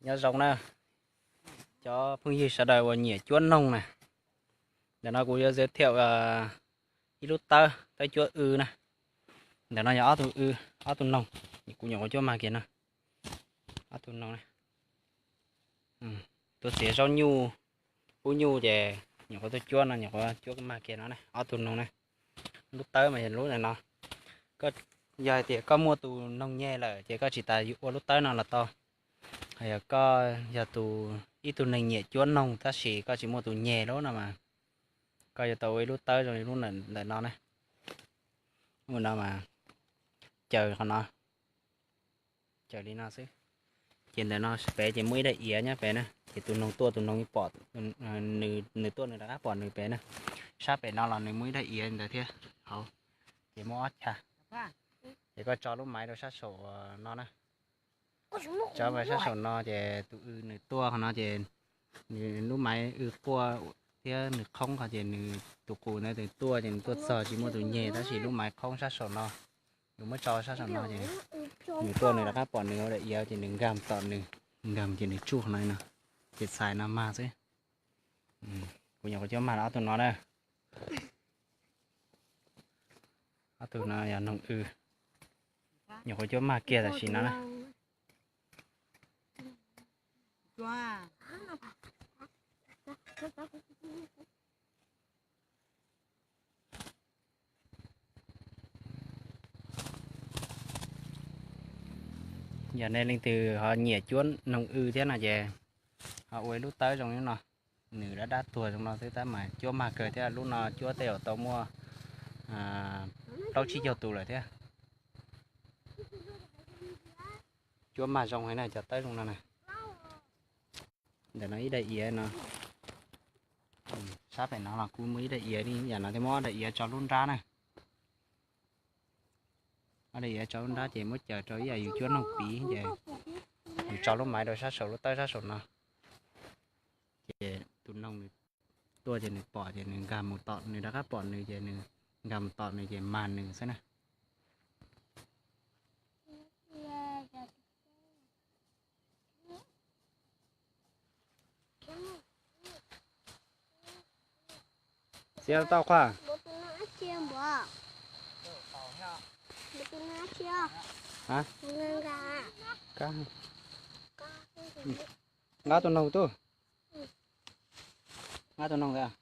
Nyob zoo na, cov phooj ywg sawv daws uas nyiam cuab noog na, ntawm no kuv yuav giới thiệu ib lub tawb, tawb cuab w na. Ntawm no yog ob tug w, ob tug noog, kuv nyuam qhuav cuab mag kiag no. Ob tug noog, tuaj txiav zaub nyuj, pub nyuj ces nyuam qhuav tuaj cuab no, nyuam qhuav cuab mag kiag no na, ob tug noog na. Lub tawb mas yog lub ntawm no. Yog hais tias koj muaj tus noog nyeg lawm ces koj tsis tas ua lub tawb no los tau. Yog koj yog tus, ib tug neeg nyiam cuab noog tab sis koj tsis muaj tus nyeg lawm no mas koj yuav tau ua ib lub tawb zoo li lub ntawm no na. Lub no mas caws qhov no, caws li no xwb. Ces ntawm no pem ces muaj ib daim iav nyob pem na, ces tus noog tuaj tus noog pom, nws tuaj nws rov qab pom nws pem na. Sab pem no los nws muaj ib daim iav ntawd thiab hauv, ces muaj ob chav. Ces koj tso lub maiv rau sab saum no na. Tso maiv sab saum no ces tus w nws tuaj qhov no ces nws lub maiv w quaj thiab nws qhoob qhov ces nws tus qus ntawd nws tuaj ces nws tuaj txog tsis muaj tus nyeg tab sis lub maiv qhoob sab saum no. Nws muab tso sab saum no ces nws tuaj nws rov qab pom nws ua daim iav ces nws nkag tom nws, nkag ces nws tsuj qhov no no, ces txhais no mag xwb. Kuv nyuam qhuav cuab mag ob tug no na. Ob tug no yog noog w, nyuam qhuav cuab mag kiag tam sim no na. Yog nej leej twg ho nyiam cuab noog w thiab no ces ho ua ib lub tawb zoo li no. Nws dab dab tuag zoo no xwb tab mas cuab mag kawg thiab, lub no cuab tej zaum tau muaj plaub tsib caug tus lawm thiab. Cuab mag zoo heev na, cov tawb zoo no na. Ntawm no ib daim iav no, sab pem no los kuj muaj ib daim iav li yam no thiab, muab ob daim iav tso lub nrab na. Ob daim iav tso lub nrab ces muab caws rau ib yam yus cuab noog piv ces yus tso lub maiv rau sab saum lub tawb sab saum no. Ces tus noog nws tuaj ces nws pom ces nws nkag mus tom, nws rov qab pom nws ces nws nkag mus tom nws ces mag nws xwb na. Xiav tau qhuaj. Nqa tus noog tuj. Nqa tus noog ntawd.